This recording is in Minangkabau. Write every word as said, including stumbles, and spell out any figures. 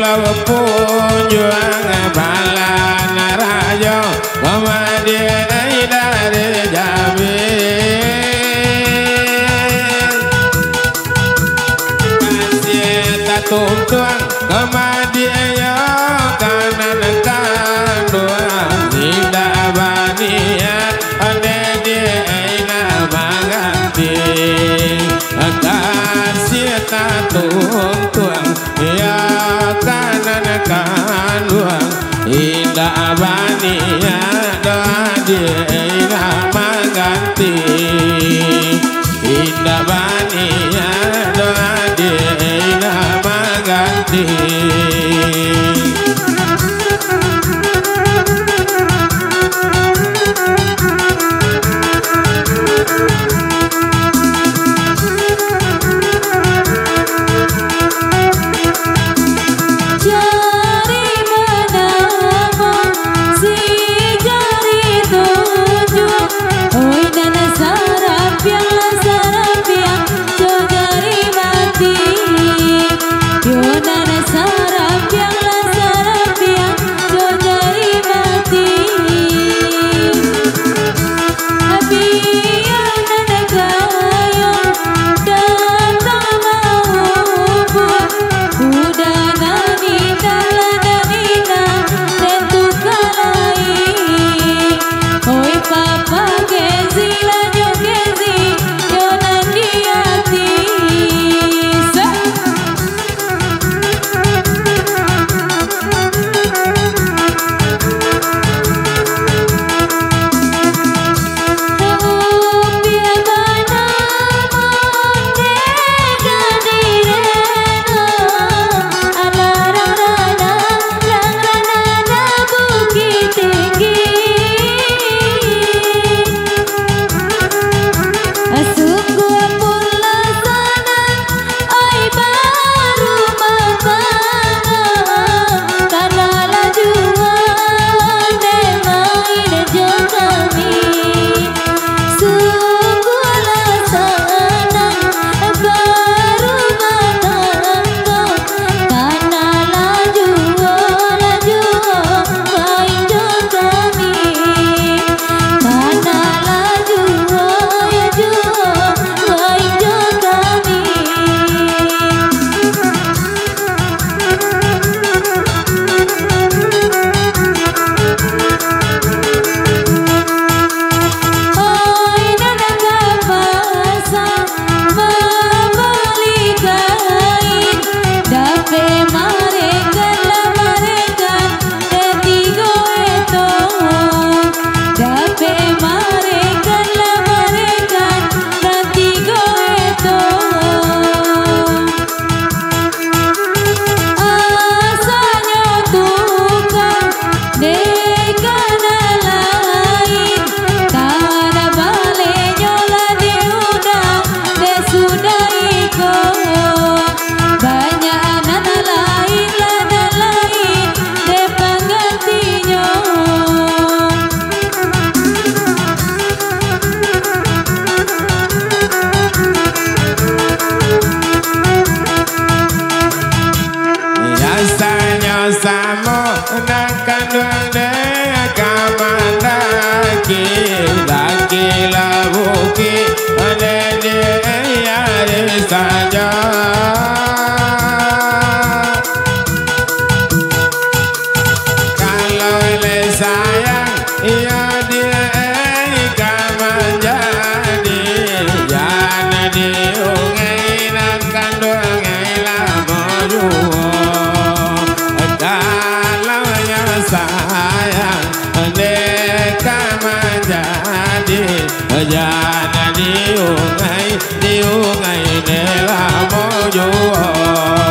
Punjuang Balan Rajo, kamadiak dari Jambi. Kasiah tatuntuang, kamadiak yo kanan kanduang, indak baniat, dek diak indak mangganti. Kasiah tatuntuang, yo kanan kanduang, indak baniat doh diak indak mangganti. Indak baniat doh diak indak mangganti. Jari manamo, si jari tunjuak, oi nan sarampiang, lah sarampiang jo jari mati. Yo nan sarampiang, lah sarampiang jo jari mati. Biar nan gayuang datang maubuak, kuda nan indak lah nan indak den tuka lai. Oi papa Kenzi, lanyo Kenzi, yo nan di ati. Sa- Sungguah pun lah sanang, oi barumah tangga, karano lah juo dek main jo kami. Sungguah lah sanang barumah tangga, karano lah juo, lah juo main jo kami. Karano lah juo, lah juo main jo kami. Oi, nan ka pasa mambali kain, dapek marekan lah marekan, nan tigo eto. Dapek marekan lah marekan, nan tigo eto. Asanyo tukang dek nan lain, kada balenyo lah diundang dek sudah iko. Banyak nan lain lah nan lain dek panggantinyo. Rasanyo samo nan kanduang dek ka mandaki, daki lah bukik, dek di ari sajo. Kalau lai sayang, iyo diak ka manjadi, jan diungai nan kanduang ai lamo juo. Kalau nyo sayang, dek ka manjadi, jan diungai, diungai dek lamo juo.